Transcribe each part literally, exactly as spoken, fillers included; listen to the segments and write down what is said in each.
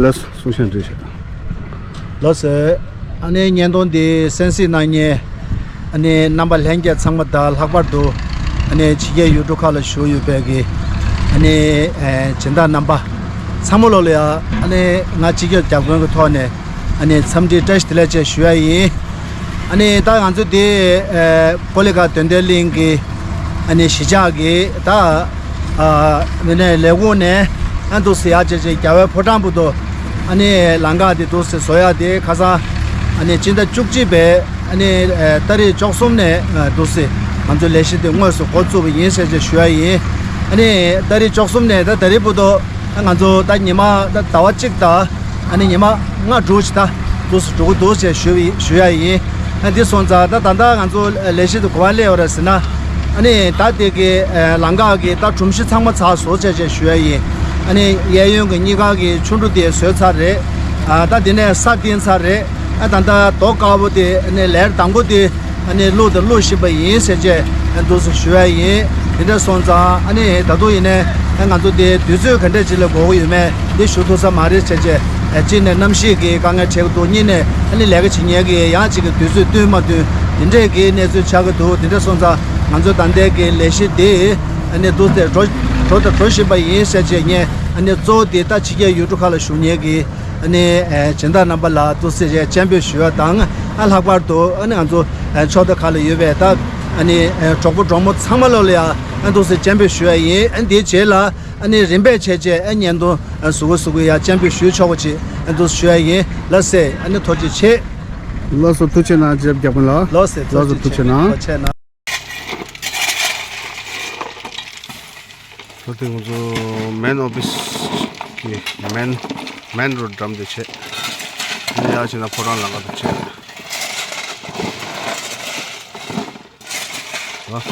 ལགས་སོ། གསུང་བཤད་འདྲི་ཞིག་ལགས་སོ། ཨ་ནི་བརྙན་ཐུང་འདི་གསན་གཟིགས་གནང་མཁན་ཨ་ནི་རྣམ་པ་ལྷན་རྒྱས་ཚང་མ་དང་ལྷག་པར་དུ་ཨ་ནི་ཕྱི་རྒྱལ་ཡུལ་གྲུ་ཁག་ལ་བཞུགས་ཡོད་པའི་གི་ཨ་ནི་ཨེ་སྦྱིན་བདག་རྣམ་པ་ཚང་མ་ལོ་ལ་ཡ་ཨ་ནི་ང་སྤྱི་ཁྱབ་བརྒྱ་དཔོན་གྱི་ཐོག་ནས་ཨ་ནི་འཚམས་འདྲི་བཀྲ་ཤིས་བདེ་ལེགས་བཅས་ཞུ་ཡ་ཡིན། ཨ་ནི་ད་ང་ཚོ་འདི་ཨེ་ཀོ་ལི་གྷལ་དོན་ལྡན་གླིང་གི་ཨ་ནི་གཞིས་ཆགས་ཀྱི་ད་ཨ་མི་སྣའི་ལས་ཁུངས་ནས་ཨ་འདུག་སེ་ཡར་བྱས་བྱས་རྒྱལ་བའི་ཕོ་བྲང་བར་དུ་ཨ་ནི་ལམ་ཁ་དེ་འདུག་སེ་བཟོ་ཡ་དེ་ཁ་སང་ཨ་ནི་སྤྱི་ཟླ་བཅུ་གཅིག་པའི་ཨ་ནི་ཨེ་ཏ་རིག་བཅུ་གསུམ་ནས་ཨ་འདུག་སེ་ང་ཚོ་ལས་གཞི་དེ་དངོས་སུ་འགོ་བཙུགས་པ་ཡིན་ཟེར་བྱས་ཞུ་ཡ་ཡིན། ཨ་ནི་ཏ་རིག་བཅུ་གསུམ་ནས་ད་ད་རིང་བར་དུ་ད་ང་ཚོ་ད་ཉི་མ་ད་ཟླ་བ་གཅིག་དང་ཨ་ནི་ཉི་མ་ལྔ་དྲུག་ཅིག་ད་འདུག་སེ་འགྲོ་གི་འདུག་ཅེས་ཞུ་བའི་ཞུ་ཡ་ཡིན། ཨ་འདི་སོང་ཙང་ད་ད་ལྟ་ང་ཚོ་ལས་གཞི་དེ་ག་པར་སླེབས་ཡོད་རེད་ཟེར་ན། ཨ་ནི་ད་དེ་གི་ཨ་ལམ་ཁ་གི་ད་གྲུམ་གཞི་ཚང་མ་ཚར་བཟོ་བྱས་བྱས་ཞུ་ཡ་ཡིན། ཨ་ནི་གཡས་གཡོན་གྱི་གཉིས་ཀ་གི་ཆུ་གྲུ་དེ་བཟོས་ཚར་རེད། ཨ་ད་དེ་ནས་ས་བཏིང་ཚར་རེད། ཨ་ད་ལྟ་རྡོ་དཀར་པོ་དེ་ཨ་ནི་ལེར་དང་པོ་དེ་ཨ་ནི་བླུགས་དང་བླུགས་བཞིན་པ་ཡིན་ཟེར་བྱས་ཨ་འདུག་སེ་ཞུ་ཡ་ཡིན། དེ་འདྲ་སོང་ཙང་ཨ་ནི་ད་དུང་ཡིན་ནའི་ཨ་ང་ཚོ་དེ་དུས་ཚོད་ག་འདྲ་ཅིག་ལ་འགོར་གྱི་ཡོད་མེད་འདི་ཞུ་ཐུབ་ས་མ་རེད་ཟེར་བྱས་ཨ་གཅིག་ནས་གནམ་གཤིས་ཀྱི་དཀའ་ངལ་འཕྲད་ཀྱི་འདུག་གཉིས་ནས་ཨ་ནི་ལས་ཀ་བྱེད་མཁན་གྱི་ཡང་གཅིག་གི་དུས་ཚོད་བསྟུན་མ་བསྟུན་དེ་འདྲས་ཀྱི་གནས་ཚུལ་ཆགས་ཀྱི་འདུག་དེ་འདྲ་སོང་ཙང་ང་ཚོ་ད་ལྟའི་གི་ལས་གཞི་དེ་ཨ་ནི་འདུག་སེ་འགྲོ་འགྲོ་དང་འགྲོ་བཞིན་པ་ཡིན་ཟེར་བྱས་ངས་ཨ་ནི་གཙོ་བོ་དེ་ད་ཕྱི་རྒྱལ་ཡུལ་གྲུ་ཁག་ལ་བཞུགས་མཁན་གྱི་ཨ་ནི་ཨེ་སྦྱིན་བདག་རྣམ་པ་ལ་འདུག་སེ་རེ་སྤྱན་འབུལ་ཞུ་བ་དང་། ཨ་ལྷག་པར་དུ་ཨ་ནི་ང་ཚོ་ཨེ་ཕྱོགས་མཐའ་ཁག་ལ་ཡོད་པའི་ད་ཨ་ནི་ཨེ་གྲོགས་པོ་གྲོགས་མོ་ཚང་མ་ལོ་ལ་ཡ་ཨ་འདུག་སེ་སྤྱན་འབུལ་ཞུ་བ་ཡིན། ཨ་འདིའི་རྗེས་ལ་ཨ་ནི་རིམ་པས་བྱས་བྱས་ཨ་བརྙན་ཐུང་ཨ་གཟུགས་པོ་གཟུགས་པོ་ཡ་སྤྱན་འབུལ་ཞུ་ཆོག་པ་ཅིག་ཨ་འདུག་སེ་ཞུ་བ་ཡིན། ལགས་སེ། ཨ་ནི་ཐུགས་རྗེ་ཆེ། ལགས་སོ། ཐུགས་རྗེ་གནང་རྗེ་བརྒྱ་དཔོན་ལགས། ལགས་སེ། ལགས་སོ། ཐུགས་རྗེ་གནང་། ཐུགས་རྗེ་གནང་། ད་ལྟ་ང་ཚོ་མེན་ཨོ་ཕི་སི་གི་མེན་མེན་རོ་ཌི་འགྲམ་དེ་བྱས། ཨ་ནི་ཡར་ཕྱིན་ན་ཕོ་བྲང་ལམ་ཁ་དེ་བྱས། ཨ།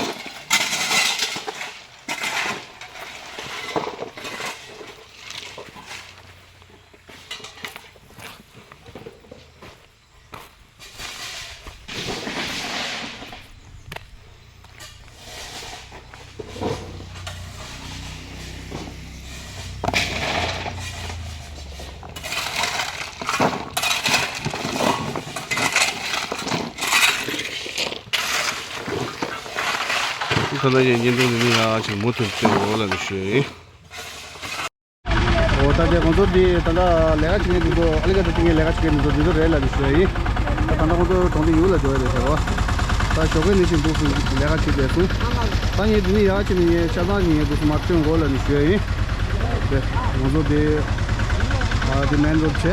ཁོ་ན་ཡང་བརྙན་ཐུང་འདི་ནི་ཡང་ཅིག་མུ་མཐུད་སྟོན་དགོས་ལབ་ནས་ཞུ་ཡ་ཡིན། འོ་ད་དེ་ཁོང་ཚོ་འདི་ད་ལྟ་ལས་ཀ་བྱེད་མཁན་འདི་ཚོ་ཨ་ལི་ཀ་ཏ་བཏིང་མཁན་ལས་ཀ་བྱེད་མཁན་འདི་ཚོ་འདི་ཚོ་རེད་ལབ་ནས་ཞུ་ཡ་ཡིན། ད་ད་ལྟ་ཁོང་ཚོ་གྲོང་སྡེ་ཡུལ་ལ་འགྲོ་ཡ་རེད་ཟེར་བ། ད་ཞོགས་ཀས་ནས་བཞིན་འདུག་སེ་ལས་ཀ་བྱེད་བསྡད་སོང་། ད་ངས་འདི་ནས་ཡར་ཕྱིན་ནས་ངས་ཆ་ཚང་ངས་འདུག་སེ་མར་ཐོན་དགོས་ལབ་ནས་ཞུ་ཡ་ཡིན། དེ་ང་ཚོ་དེ་ཨ་དེ་མེན་རོ་ཌི་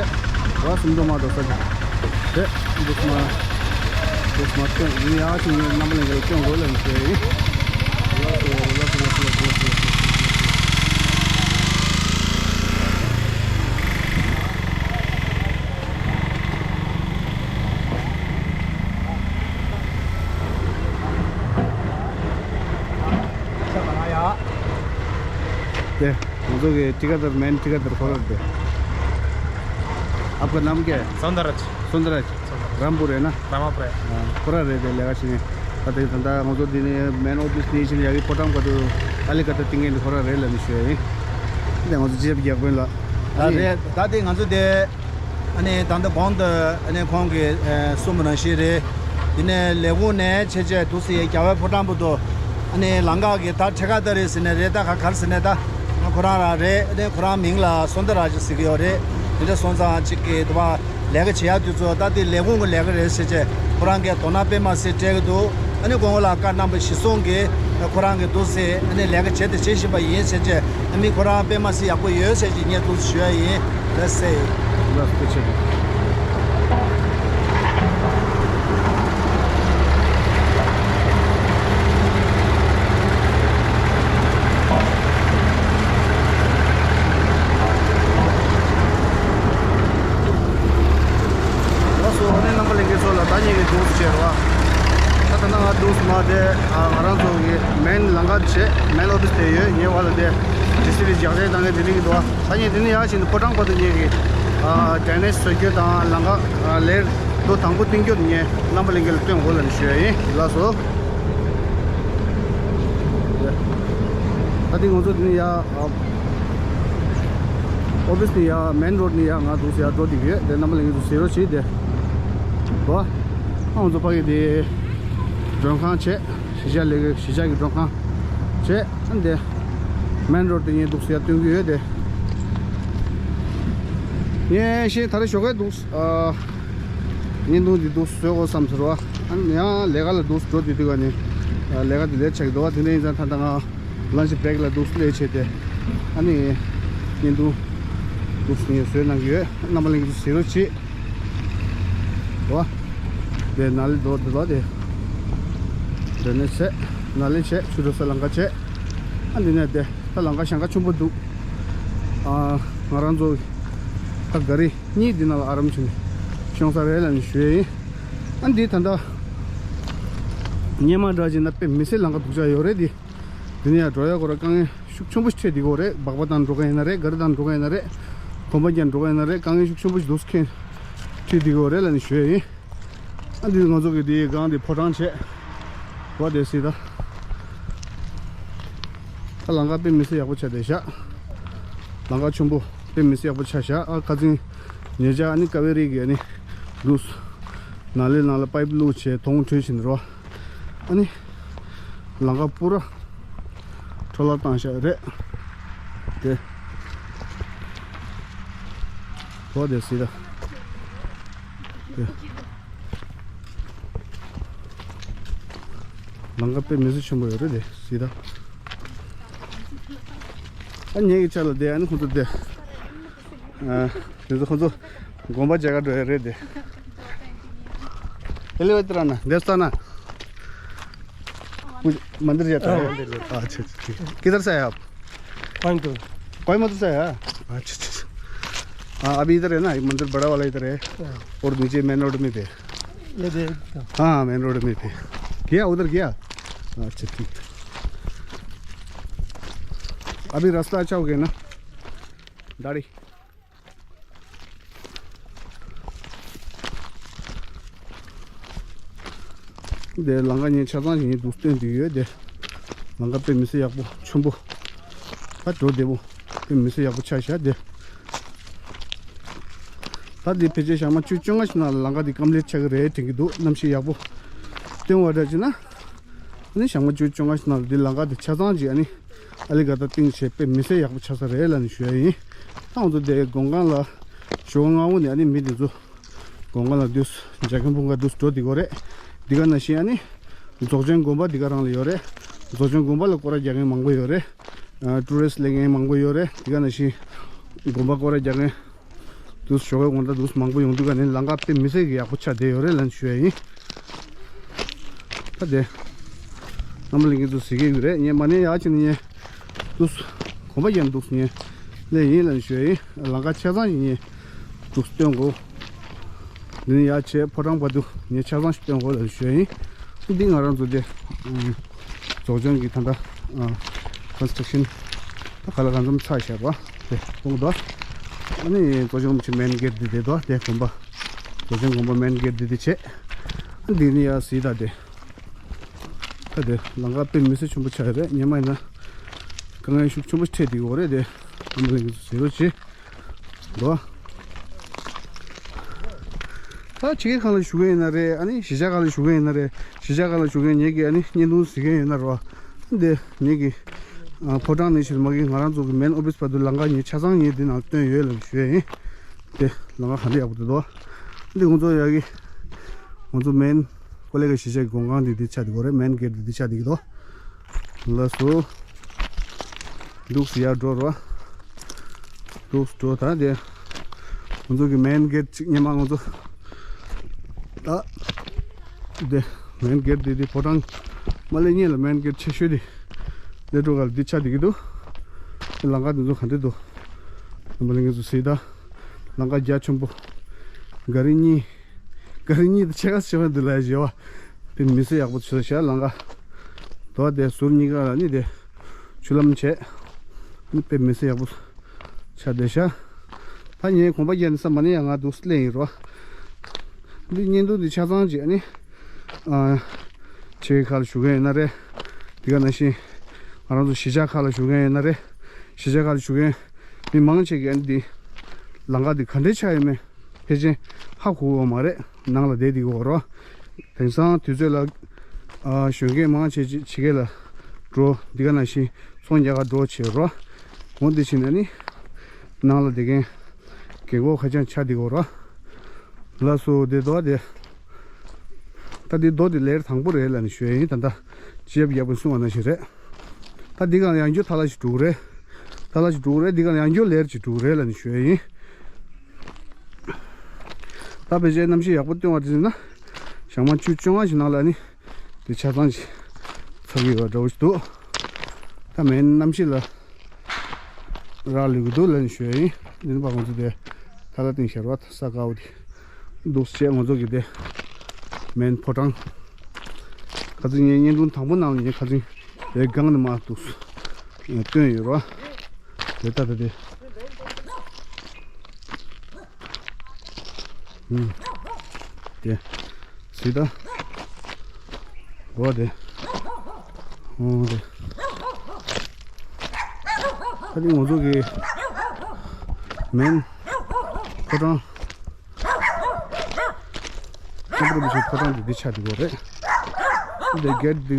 བྱས་བ་སུམ་མདོ་མ་འགྲོ་ས་དེ་དེ་འདུག་སེ་མར་འདུག་སེ་མར་ཐོན། ངས་ཡར་ཕྱིན་ནས་རྣམ་པ་ལྷན་རྒྱས་ལ་སྟོན་དགོས་ལབ་ནས་ཞུ་ཡ་ཡིན། ལགས་སོ། ལགས་སོ། ལགས་སོ། ལགས་སོ། དེ་ང་ཚོ་གི་ཊི་ཀ་དར་མེན་ཊི་ཀ་དར་ཁོ་ར་རེད། आपका नाम क्या है? सौंदरराज। सौंदरराज। रामपुर है ना? रामापुर है। हाँ, ཁོ་ར་རེད། དེ་ལས་ཀ་བྱེད་མཁན། ད་དེ་ད་ལྟ་ང་ཚོ་འདི་ནས་མེན་ཨོ་ཕི་སི་ནས་ཕྱིན་ཡ་གི་ཕོ་བྲང་བར་དུ་ཨ་ལི་ཀ་ཏ་བཏིང་མཁན་འདི་ཁོ་ར་རེད་ལབ་ནས་ཞུ་ཡ་ཡིན། དེ་ང་ཚོ་ཅེབ་རྒྱག་དགོས་ལ། ད་རེད། ད་དེ་ང་ཚོ་དེ་ཨ་ནི་ད་ལྟ་གོང་དུ་ཨ་ནི་ཁོང་གིས་ཨ་གསུངས་པ་ནང་བཞིན་རེད། དེ་ནས་ལས་ཁུངས་ནས་ཆེ་ཆེ་འདུག་སེ་རྒྱལ་བའི་ཕོ་བྲང་བར་དུ་ཨ་ནི་ལམ་ཁ་གི་ད་ཁྲེ་ཁ་ཏ་རེད་ཟེར་ནས་རེད། ད་ག་གར་ཟེར་ནས་ད་ཁོ་རང་རང་རེད། ཨ་ནི་ཁོ་རང་མིང་ལ་སོན་ཏ་ར་ཇི་ཟེར་གི་ཡོད་རེད། དེ་འདྲ་སོང་ཙང་གཅིག་གི་དུ་བ། ལས་ཀ་བྱེད་ཡག་དུས་ཚོད་ད་ལྟའི་ལས་ཁུངས་ཀྱི་ལས་ཀ་རེད་ཟེར་བྱས་ཁོ་རང་གིས་དོ་སྣང་དཔེ་མ་སྲིད་སྤྲད་ཀྱི་འདུག་ཨ་ནི་དགོངས་པ་ལ་བཀའ་གནང་བ་གཞིར་བཟུང་གིས་ཁོ་རང་གིས་འདུག་སེ་ཨ་ནི་ལས་ཀ་བྱེད་དང་བྱེད་བཞིན་པ་ཡིན་ཟེར་བྱས། ཨ་མི་ཁོ་རང་དཔེ་མ་སྲིད་ཡག་པོ་ཡོད་ཟེར་བྱས་ངས་འདུག་སེ་ཞུ་ཡ་ཡིན། ལགས་སེ། ལགས་སོ། ཐུགས་རྗེ་ཆེ། ལགས་སོ། ཨ་ནི་རྣམ་པ་ལྷན་རྒྱས་ཚོ་ལ་ད་ངེད་ཀྱི་འདུག་སེ་བྱས་རེད་བ། ད་ད་ལྟ་ང་འདུག་སེ་མ་དེ་ཨ་ང་རང་ཚོ་གི་མེན་ལམ་ཁ་བྱས་མེན་ཨོ་ཕི་སི་དེ་ཡོད། ངའི་བར་ལ་དེ་ཇི་སི་བི་རྒྱག་རེས་གནང་མཁན་དེ་རིང་གི་འདུག་བ། ད་ངས་དེ་ནས་ཡར་ཕྱིན་ནས་ཕོ་བྲང་བར་དུ་ངེད་ཀྱི་ཨ་ཌེ་ནེ་ཇི་བཟོ་རྒྱུ་དང་ལམ་ཁ་ཨ་ལེར་རྡོ་དང་པོ་བཏིང་རྒྱུ་དེ་ངས་རྣམ་པ་ལྷན་རྒྱས་ལ་སྟོན་དགོས་ལབ་ནས་ཞུ་ཡ་ཡིན། ལགས་སོ། ད་དེ་ང་ཚོ་དེ་ནས་ཡར་ཨ། ཨོ་ཕིས་ནས་ཡར་མེན་རོ་ཌི་ནས་ཡར་ང་འདུག་སེ་ཡར་འགྲོ་བསྡད་ཀྱི་ཡོད། དེ་རྣམ་པ་ལྷན་རྒྱས་ཚོ་གཟིགས་རོགས་བྱེད་དེ། ཨ་ང་ཚོ་ཕ་གི་དེ་མགྲོན་ཁང་བྱས། གཞིས་ཆགས་ལས་ཀའི་གཞིས་ཆགས་ཀྱི་མགྲོན་ཁང་བྱས། ཨ་འདི་མེན་རོ་ཌི་དེ་ངས་འདུག་སེ་ཡར་སྟོན་གྱི་ཡོད་དེ། ངས་ཤེས་ད་རེས་ཞོགས་ཀས་འདུག་ཨ་བརྙན་ཐུང་འདི་འདུག་སེ་བཟོ་དགོས་བསམ་ཟེར་བ། ཨ་ནི་ཡང་ལས་ཀ་ལ་འདུག་སེ་འགྲོ་བསྡད་དུས་ག་ནས་ལས་ཀ་འདི་ལས་ཆགས་ཀྱི་འདུག་བ། དེ་འདྲ་ཡིན་ཙང་ད་ལྟ་ང་ལན་ཆི་བྷེ་རེག་ལ་འདུག་སེ་སླེབས་བྱས་ཏེ། ཨ་ནི་བརྙན་ཐུང་འདུག་སེ་ངས་བཟོས་གནང་གི་ཡོད། རྣམ་པ་ལྷན་རྒྱས་ཚོ་གཟིགས་རོགས་གྱིས། འདུག་བ། དེ་ནཱ་ལེནྡྲ་འདུག་དེ་ལ་དེ་འདི་ནས་བྱས། ནཱ་ལེནྡྲ་བྱས། ཆུ་རུ་ས་ལམ་ཁ་བྱས། ཨ་འདི་ནས་དེ་ད་ལམ་ཁ་ཞེང་ཁ་ཆེན་པོ་འདུག་ཨ་ང་རང་ཚོ་ད་ག་རེ་གཉིས་འདི་ནང་ལ་ཨ་རམ་བྱས་ནས་ཤོང་ས་རེད་ལབ་ནས་ཞུ་ཡས་ཡིན། ཨ་འདི་ད་ལྟ་སྔོན་མ་འདྲ་བྱས་ན་དཔེ་མི་སྲིད་ལམ་ཁ་སྡུག་ཅག་ཡོད་རེད། འདི་འདི་ནས་ཡར་འགྲོ་ཡག་སྐོར་ལ་དཀའ་ངལ་ཤུགས་ཆེན་པོ་ཞིག་འཕྲད་བསྡད་ཀྱི་ཡོད་རེད། སྦག་སྦག་བཏང་འགྲོ་མཁན་ཡིན་ན་རེད། ག་རེ་བཏང་འགྲོ་མཁན་ཡིན་ན་རེད། གོམ་པ་རྒྱག་འགྲོ་མཁན་ཡིན་ན་རེད། དཀའ་ངལ་ཤུགས་ཆེན་པོ་ཞིག་འདུག་སེ་འཕྲད་བསྡད་ཀྱི་ཡོད་རེད་ལབ་ནས་ཞུ་ཡས་ཡིན། ཨ་འདི་ང་ཚོ་གི་འདི་སྒང་འདི་ཕོ་བྲང་བྱས། འོ་དེ་སྲིད་ད། ད་ལམ་ཁ་དཔེ་མི་སྲིད་ཡག་པོ་ཆགས་བསྡད་ཤག་ལམ་ཁ་ཆེན་པོ་དཔེ་མི་སྲིད་ཡག་པོ་ཆགས་ཤག་ཨ་ཁ་སང་ཉེ་ཆར་ཨ་ནི་ཀ་ཝེ་རི་གི་ཨ་ནི་འདུག་སེ་ནཱ་ལེནྡྲ་ནང་ལ་པའིབ་བླུགས་བྱས་དོང་བྲུས་བྱས་ནས་རོ། ཨ་ནི་ལམ་ཁ་པུ་ར་འཕྲོ་བརླག་བཏང་བཞག་རེད། དེ་འོ་དེ་སྲིད་ད། དེ་ལམ་ཁ་དཔེ་མི་སྲིད་ཆེན་པོ་ཡོད་རེད། དེ་སྲིད་ད། ཨ་ངེད་ཀྱི་ཆ་ལ་དེ་ཨ་ནི་ཁོང་ཚོ་དེ། ཨ་དེ་ཚོ་ཁོང་ཚོ་དགོན་པ་མཇལ་ག་འགྲོ་ཡ་རེད་དེ། पहले वो इधर आना, देवस्थान। पूज-, मंदिर जाता है। हाँ, मंदिर जाता है। अच्छा, अच्छा, ठीक है। किधर से आए आप? कोयंबटूर। कोयंबटूर से आए हैं? अच्छा, अच्छा, अच्छा। हाँ, अभी इधर है ना, ये मंदिर बड़ा वाला इधर है। हाँ। और नीचे मेन रोड में भी है। ये देख। हाँ, मेन रोड में भी। गया, उधर गया? अच्छा, ठीक। अभी रास्ता अच्छा हो गया ना? दाढ़ी। དེ་ལམ་ཁ་ངས་ཆ་ཚང་ཞིག་ངས་འདུག་སྟོན་བསྡད་ཡོད། དེ་ལམ་ཁ་དཔེ་མི་སྲིད་ཡག་པོ་ཆེན་པོ། ད་འགྲོ་བདེ་པོ། དཔེ་མི་སྲིད་ཡག་པོ་ཆགས་ཤག་དེ། ད་འདི་ཕལ་ཆེར་ཞག་མ་བཅུ་བཅོ་ལྔ་ཞིག་ནང་ལ་ལམ་ཁ་འདི་ཀམ་པི་ལིཊ་ཆགས་ཀྱི་རེད་དྲན་གྱི་འདུག་གནམ་གཤིས་ཡག་པོ་སྟོན་པ་འདྲ་བྱས་ན། ཨ་ནི་ཞག་མ་བཅུ་བཅོ་ལྔ་ཞིག་ནང་ལ་འདི་ལམ་ཁ་འདི་ཆ་ཚང་ཅིག་ཨ་ནི་ཨ་ལི་ག་ད་བཏིང་བྱས་དཔེ་མི་སྲིད་ཡག་པོ་ཆགས་ས་རེད་ལབ་ནས་ཞུ་ཡ་ཡིན། ད་ང་ཚོ་འདི་མགོན་ཁང་ལ་ཞོགས་པ་སྔ་པོ་ནས་ཨ་ནི་མི་འདི་ཚོ་མགོན་ཁང་ལ་འདུག་སེ་ཇ་ཁང་ཕུང་ག་འདུག་སེ་འགྲོ་བསྡད་ཀྱི་ཡོད་རེད། འདི་ག་ནང་བཞིན་ཨ་ནི་རྫོགས་ཆེན་དགོན་པ་འདི་ག་རང་ལ་ཡོད་རེད། རྫོགས་ཆེན་དགོན་པ་ལ་སྐོར་ར་རྒྱག་མཁན་མང་པོ་ཡོད་རེད། ཨ་ཊུ་རི་སི་སླེབས་མཁན་མང་པོ་ཡོད་རེད། འདི་ག་ནང་བཞིན་དགོན་པ་སྐོར་ར་རྒྱག་མཁན་འདུག་སེ་ཞོགས་པའི་དགོང་དག་འདུག་སེ་མང་པོ་ཡོང་དུས་ག་ནས་ལམ་ཁ་དཔེ་མི་སྲིད་ཀྱི་ཡག་པོ་ཆགས་བསྡད་ཡོད་རེད་ལབ་ནས་ཞུ་ཡ་ཡིན། ད་དེ་རྣམ་པ་ལྷན་རྒྱས་ཚོ་གཟིགས་ཀྱི་ཡོད་རེད། ངས་མ་ཎི་ཡར་ཕྱིན་ནས་ངས་འདུག་སེ་གོམ་པ་རྒྱག་འདུག་སེ་ངས་སླེབས་ཡིན་ལབ་ནས་ཞུ་ཡ་ཡིན། ལམ་ཁ་ཆ་ཚང་ཞིག་ངས་འདུག་སེ་སྟོན་གོ། འདི་ནས་ཡར་བྱས་ཕོ་བྲང་བར་དུ་ངས་ཆ་ཚང་ཞིག་སྟོན་གོ་ལབ་ནས་ཞུ་ཡ་ཡིན། འདི་ང་རང་ཚོ་དེ་ཨ་རྫོགས་ཆེན་གྱི་ད་ལྟ་ཨ་ཀོན་སི་ཊྲག་ཤན་ད་ག་ལ་གང་འཚམ་ཚར་བཞག་པ་དེ་མཐོང་གི་འདུག་ཨ་ནི་རྫོགས་ཆེན་རིན་པོ་ཆེ་མེན་གེ་ཊི་འདི་དེ་འདུག་དེ་དགོན་པ། རྫོགས་ཆེན་དགོན་པ་མེན་གེ་ཊི་འདི་དེ་བྱས། ཨ་འདི་ནི་ཡར་གཟིགས་དང་དེ། ད་དེ་ལམ་ཁ་དཔེ་མི་སྲིད་ཆེན་པོ་ཆགས་ཡོད་རེད། སྔོན་མ་ཡིན་ན་དཀའ་ངལ་ཤུགས་ཆེན་པོ་འཕྲད་བསྡད་ཡོད་རེད་དེ། ཨ་མ་ལེ་གི་ཚོ་གཟིགས་རོགས་བྱེད། འདུག་ད་ཕྱི་རྒྱལ་ཁག་ལ་བཞུགས་མཁན་ཡིན་ན་རེད། ཨ་ནི་གཞིས་ཆགས་ཁག་ལ་བཞུགས་མཁན་ཡིན་ན་རེད། གཞིས་ཆགས་ཁག་ལ་བཞུགས་མཁན་ངེད་ཀྱི་ཨ་ནི་བརྙན་ཐུང་གཟིགས་མཁན་ཡོད་ན་རོ། འདི་ངེད་ཀྱི་ཨ་ཕོ་བྲང་ནས་ཕྱིར་མ་གི་ང་རང་ཚོ་གི་མེན་ཨོ་ཕིས་བར་དུ་ལམ་ཁ་ངས་ཆ་ཚང་ངས་འདི་ནང་བཏོན་ཡོད་ལབ་ཞུ་ཡ་ཡིན། དེ་ལམ་ཁ་ག་འདྲ་ཡག་པོ་འདུག་འདི་ཁོང་ཚོ་ཡ་གི་ང་ཚོ་མེན་ཀོ་ལེ་གི་གཞིས་ཆགས་ཀྱི་སྒོ་ཁང་འདི་འདི་ཆགས་འདི་གོ་རེད། མེན་གེ་ཊི་འདི་འདི་ཆགས་འདི་གི་འདུག་ལགས་སོ། འདུག་སེ་ཡར་འགྲོ་རོགས། འདུག་སེ་འགྲོ་ད་དེ། ང་ཚོ་གི་མེན་གེ་ཊི་གཅིག་སྔོན་མ་ང་ཚོ། ད། དེ། མེན་གེ་ཊི་དེ་དེ་ཕོ་བྲང་། མ་ལེ་གཉིས་ལ་མེན་གེ་ཊི་ཆེ་ཤོས་དེ། ལེ་འགྲོ་ག་ལ་འདི་ཆགས་འདི་གི་འདུག་དེ་ལམ་ཁ་དེ་ཚོ་ག་འདྲ་འདུག་རྣམ་པ་ལྷན་རྒྱས་ཚོ་གཟིགས་ད། ལམ་ཁ་རྒྱ་ཆེན་པོ། ག་རི་གཉིས། ག་རི་གཉིས་དེ་ཕྱེད་ཀ་ཕྱེད་ཀ་འདི་ལ་བཞི་བ། དཔེ་མི་སྲིད་ཡག་པོ་བྱས་ཤག་ལམ་ཁ། དོ་དེ་ཟུར་གཉིས་ཀ་ལ་ནི་དེ། ཆུ་ལམ་བྱས། ནི་དཔེ་མི་སྲིད་ཡག་པོ་ཆགས་བསྡད་ཤག་ད་ངས་གོམ་པ་རྒྱག་ནས་ས་མ་ནི་ཡང་ང་འདུག་སླེབས་ཡིན་རོ། འདི་བརྙན་ཐུང་འདི་ཆ་ཚང་ཅིག་ནི། ཨ། ཕྱི་རྒྱལ་ཁག་ལ་བཞུགས་མཁན་ཡིན་ན་རེད། དེ་ག་ནང་བཞིན། ང་རང་ཚོ་གཞིས་ཆགས་ཁག་ལ་བཞུགས་མཁན་ཡིན་ན་རེད། གཞིས་ཆགས་ཁག་ལ་བཞུགས་མཁན། མི་མང་ཆེ་གིས་ཨ་ནི་འདི་ལམ་ཁ་འདི་ག་འདྲས་ཆགས་ཡོད་མེད་ཕལ་ཆེར་ཧ་གོ་གི་ཡོད་མ་རེད། ནང་ལ་བསྡད་བསྡད་ཀྱི་ཡོད་རེད། དེང་སང་དུས་ཚོད་ལ་ཨ་གཞོན་སྐྱེས་མང་ཆེ་ཕྱི་རྒྱལ་ལ་འགྲོ། འདི་ག་ནང་བཞིན་ཚོང་རྒྱག་ག་འགྲོ་བྱེད་རོགས། འོ་འདི་བྱས་ནས་ནི་ནང་ལ་བསྡད་མཁན་རྒན་གོག་ཁ་རྐྱང་ཆགས་བསྡད་ཀྱི་ཡོད་རེད། ལགས་སོ། དེ་རྡོ་དེ། ད་འདི་རྡོ་དེ་ལེར་དང་པོ་རེད་ལབ་ནས་ཞུ་ཡ་ཡིན། ད་ལྟ་ཅེབ་ཡག་པོ་གསུང་བ་ནང་བཞིན་རེད། ད་འདི་གང་ཡང་རྒྱུ་ཐ་ལ་ཞིག་འགྲོ་གི་རེད། ཐ་ལ་ཞིག་འགྲོ་གི་རེད། འདི་གང་ཡང་རྒྱུ་ལེར་ཅིག་འགྲོ་གི་རེད་ལབ་ནས་ཞུ་ཡ་ཡིན། ད་ཕལ་ཆེར་གནམ་གཤིས་ཡག་པོ་སྟོན་པ་དེ་ཡིན་ན་ཞག་མ་བཅུ་བཅོ་ལྔ་ཞིག་ནང་ལ་ནི་དེ་ཆ་ཚང་ཞིག་ཚ་གི་ཡོད་འདྲ་བོ་ཞིག་འདུག་ད་མེན་གནམ་གཤིས་ལ་རག་ལུས་ཀྱི་འདུག་ལབ་ནས་ཞུ་ཡ་ཡིན། འདི་ནི་ཕ་ང་ཚོ་དེ་ཐ་ལ་སྟེང་ཤར་བ་ས་དཀར་པོ་དེ་འདུག་སེ་བྱས། ང་ཚོ་གི་དེ་མེན་ཕོ་བྲང་། ཁ་སང་ངའི་བརྙན་ཐུང་དང་པོ་ནང་ལ་ངས་ཁ་སང་དེ་སྒང་ནས་མར་འདུག་སེ་སྟོན་ཡོད་ར། དེ་ད་ལྟ་དེ། ཨུམ། དེ། སི་ད། འོ་དེ། འོ་དེ། ད་ནི་ང་ཚོ་གི་མེན་ཕོ་བྲང་། ཀེམ་པ་རིན་པོ་ཆེ་ཕོ་བྲང་དེ་འདི་ཆགས་འདུག་གོ་རེད། འདི་གེ་ཊི་འདི།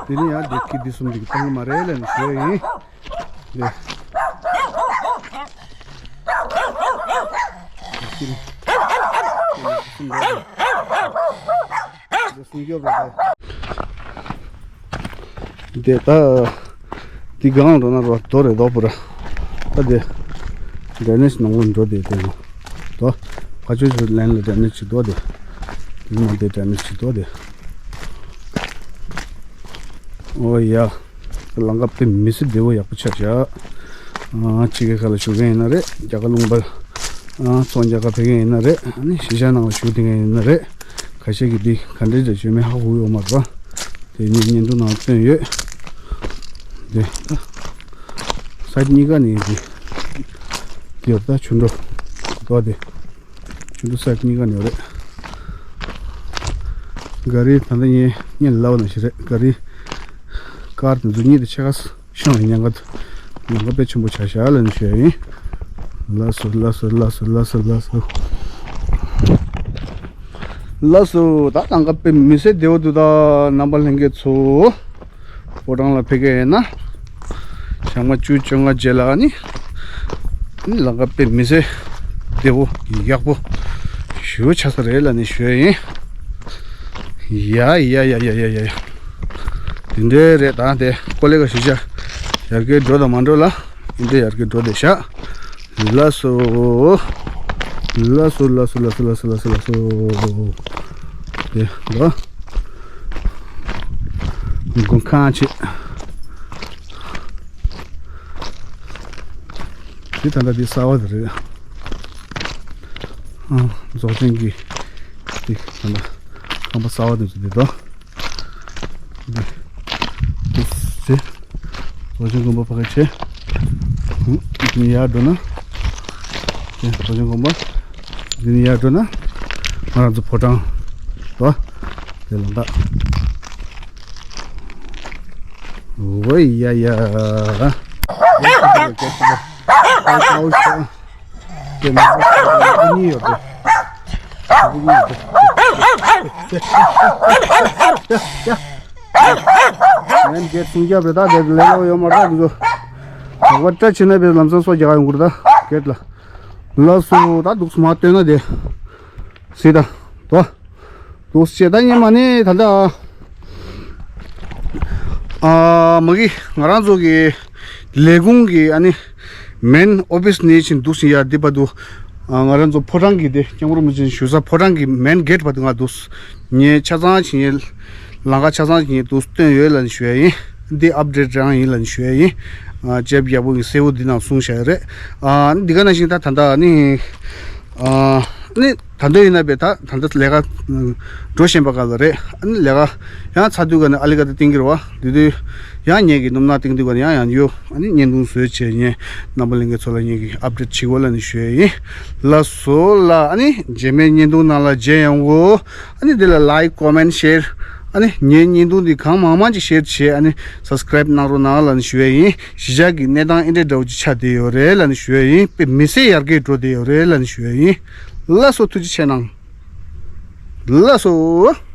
འདི་ནི་ཡང་འདི་ཁྱི་འདི་གསུམ་འདི་གི་བཏང་གི་མ་རེད་ལབ་ནས་ཞུ་ཡ་ཡིན། འདི། འདི་གསུམ་རེད། འདི་སྲུང་སྐྱོབ་རེད། དེ་ད་དེ་སྒང་འགྲོ་ན་རོ་དོ་རེད་དོ་པུ་ར། ད་དེ་ཌེ་ནེ་ཇི་ནང་ལ་འགྲོ་དེ་དེ་ནོ་དོ། ཕ་ཆོས་ཆོས་ལན་ལ་ཌེ་ནེ་ཇི་ཅིག་དོ་དེ། དེ་ནང་དེ་ཌེ་ནེ་ཇི་ཅིག་དོ་དེ། ཨོ་ཡ། ལམ་ཁ་དཔེ་མི་སྲིད་བདེ་བོ་ཡག་པོ་ཆགས་ཤག་ཨ་ཕྱི་རྒྱལ་ཁག་ལ་བཞུགས་མཁན་ཡིན་ན་རེད། རྒྱ་གར་ལུང་པ། ཨ་ཚོང་རྒྱག་ག་ཕེབས་མཁན་ཡིན་ན་རེད། ཨ་ནི་གཞིས་ཆགས་ནང་ལ་བཞུགས་བསྡད་མཁན་ཡིན་ན་རེད། ཁ་ཤས་ཀྱིས་འདི་ག་འདྲས་འདྲ་བྱོས་མེད་ཧ་གོ་ཡོད་མ་རེད་པ། དེ་ནས་བརྙན་ཐུང་ནང་སྟོན་ཡོད། དེ་ད་སའིཌ་གཉིས་ཀ་ནས་འདི་ཡོད། ད་ཆུ་འགྲོ་འདུག་དེ། ཆུ་འགྲོ་སའིཌ་གཉིས་ཀ་ནས་ཡོད་རེད། ག་རི་ད་ལྟ་ངས་བརྙན་ལབ་ནང་བཞིན་རེད། ག་རི་ཀར་དེ་ཚོ་གཉིས་དེ་ཕྱེད་ཀ་ཤང་ཡིན་ཉང་ག་ཉང་ག་དཔེ་ཆེན་པོ་ཆགས་ཤག་ལབ་ནས་ཞུ་ཡ་ཡིན། ལགས་སོ་ལགས་སོ་ལགས་སོ་ལགས་སོ་ལགས་སོ། ལགས་སོ། ད་ལམ་ཁ་དཔེ་མི་སྲིད་བདེ་བོ་འདུག་ད་རྣམ་པ་ལྷན་རྒྱས་ཚོ། ཕོ་བྲང་ལ་ཕེབས་མཁན་ཡིན་ན། ཞག་མ་བཅུ་བཅོ་ལྔ་རྗེས་ལ་ནི། ནི་ལམ་ཁ་དཔེ་མི་སྲིད་བདེ་བོ་ཡག་པོ་ཞེ་པོ་ཆགས་ས་རེད་ལབ་ནས་ཞུ་ཡ་ཡིན། ཡ་ཡ་ཡ། དེ་འདྲས་རེད། ད་དེ་ཀོ་ལེ་ག་ཞུ་བྱ། ཡར་རྒྱས་འགྲོ་དང་མ་འགྲོ་ལ། འདི་ཡར་རྒྱས་འགྲོ་བསྡད་ཤག་ལགས་སོ། ལགས་སོ་ལགས་སོ། དེ་འགྲོ། སྒོ་ཁང་ཆེ། འདི་ད་ལྟ་འདི་གསར་པ་དེ་རེད། ཨ་རྫོགས་ཆེན་གྱི་འདི་ད་ལྟ་ཁང་པ་གསར་པ་དེ་ཚོ་འདི་འགྲོ། འདི། འདི། རྫོགས་ཆེན་དགོན་པ་ཕ་གི་ཆེ། ཧུམ། འདི་ནས་ཡར་འགྲོ་ན། འདི་རྫོགས་ཆེན་དགོན་པ། འདི་ནས་ཡར་འགྲོ་ན། ང་རང་ཚོ་ཕོ་བྲང་། དོ། དེ་ལ་འདག་ཝེ་ཡ་ཡ། དེ་མ་གཏོགས་ཨ་ནི་ཡོད་པས། ཨ་ནི་ཡོད་པས། ཡ་ཡ། ངན་གྱི་སྲུང་སྐྱོབ་རེད། ད་དེ་ལས་སླ་པོ་ཡོད་མ་རེད། ད་འདི་ཚོ་བ་བཀྲ་ཆེ་ན་བས་ལམ་སང་སོ་རྒྱག་ཡོང་གི་རེད། ད་གེད་ལ། ལགས་སོ། ད་འདུག་སེ་མར་སྟོན་ན་དེ། སི་ད། དོ། འདུག་སེ་བྱས། ད་ཉི་མ་ནི་ད་ལྟ། ཨ་མ་གི་ང་རང་ཚོ་གི་ལས་ཁུངས་ཀྱི་ཨ་ནི་མེན་ཨོ་ཕིས་ནས་ཕྱིན་འདུག་སེ་ཡར་འདི་བར་དུ། ཨ་ང་རང་ཚོ་ཕོ་བྲང་གི་དེ་སྐྱབས་མགོན་རིན་པོ་ཆེ་བཞུགས་ས་ཕོ་བྲང་གི་མེན་གེད་བར་དུ་ང་འདུག་སེ་ངས་ཆ་ཚང་བྱས། ངས་ལམ་ཁ་ཆ་ཚང་བྱས། ངས་འདུག་སེ་སྟོན་ཡོད་ལབ་ནས་ཞུ་ཡ་ཡིན། འདི་ཨབ་ཌེཊ་རང་ཡིན་ལབ་ནས་ཞུ་ཡ་ཡིན། ཨ་ཅེབ་ཡག་པོ་གི་གསལ་པོ་འདི་ནང་གསུངས་བཞག་ཡོད་རེད། ཨ་འདི་ག་ནང་བཞིན་ད་ད་ལྟ་ནི། ཨ་ནི་ད་ལྟ་ཡིན་ན་བས་ད་ད་ལྟ་ལས་ཀ་འགྲོ་བཞིན་པ་ག་ལ་རེད། ཨ་ནི་ལས་ཀ་ཡང་ཚར་དུས་ག་ནས་ཨ་ལི་ཀ་ད་བསྟན་གྱི་རེད་པ། དེ་དུས་ཡང་ངེད་ཀྱི་སྣུམ་ནག་བསྟན་དུས་ག་ནས་ཡང་ཡང་ཡོད། ཨ་ནི་བརྙན་ཐུང་བཟོས་བྱས་ངས་རྣམ་པ་ལྷན་རྒྱས་ཚོ་ལ་ངེད་ཀྱི་ཨབ་ཌེཊ་བྱེད་དགོས་ལབ་ནས་ཞུ་ཡ་ཡིན། ལགས་སོ་ལགས། ཨ་ནི་རྗེས་མའི་བརྙན་ཐུང་ནང་ལ་མཇལ་ཡོང་གོ། ཨ་ནི་དེ་ལ་ལའིཀ་ཀོ་མེན་ཤེར། ཨ་ནི་ངའི་བརྙན་ཐུང་འདི་གང་མང་མང་ཅིག་ཤེར་བྱེད། ཨ་ནི་སབ་སི་ཀ་རེབ་གནང་རོགས་གནང་ལབ་ནས་ཞུ་ཡས་ཡིན། གཞིས་ཆགས་ཀྱི་གནས་སྟངས་ཨེ་འདྲ་འདྲ་བོ་ཅིག་ཆགས་བསྡད་ཡོད་རེད་ལབ་ནས་ཞུ་ཡས་ཡིན། དཔེ་མི་སྲིད་ཡར་རྒྱས་འགྲོ་བསྡད་ཡོད་རེད་ལབ་ནས་ཞུ་ཡས་ཡིན། ལགས་སོ། ཐུགས་རྗེ་ཆེ་གནང་། ལགས་སོ།